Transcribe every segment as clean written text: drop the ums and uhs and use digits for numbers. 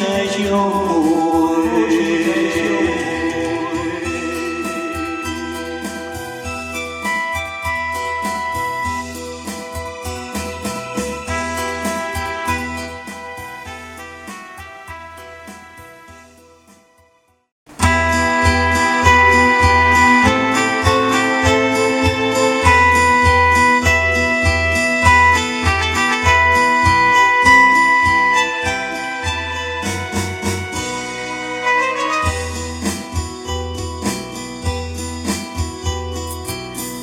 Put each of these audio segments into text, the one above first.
再相會。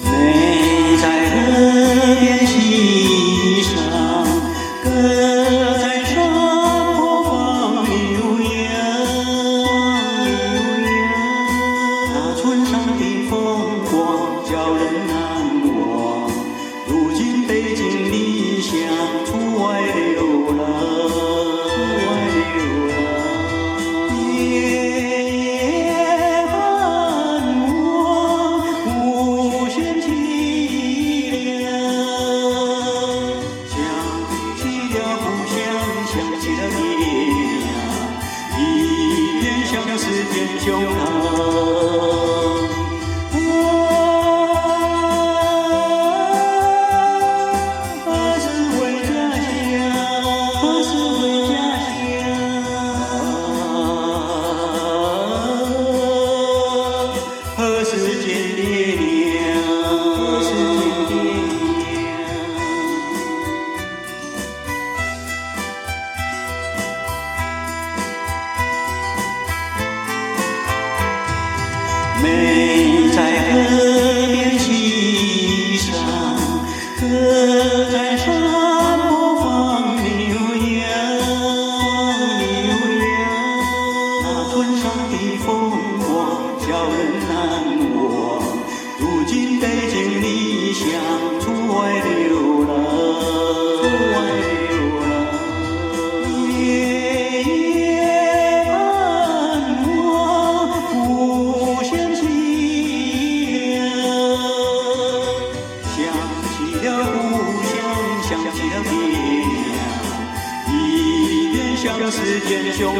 美在河邊溪上，歌在山坡放牛羊。那村上的風光叫人難忘，如今背井離鄉出外流浪。夜夜盼望，無限淒涼。想起了故鄉，想起了爹娘，一片相思填胸膛。啊，何時回家鄉？何時回家鄉？何時見爹娘？何時見爹娘？美在河邊溪上，歌在山坡放牛羊。那村上的風光叫人難忘，如今背井離鄉出外流浪。夜夜盼望，無限淒涼。想起了故鄉，想起了爹娘，一片相思填胸膛。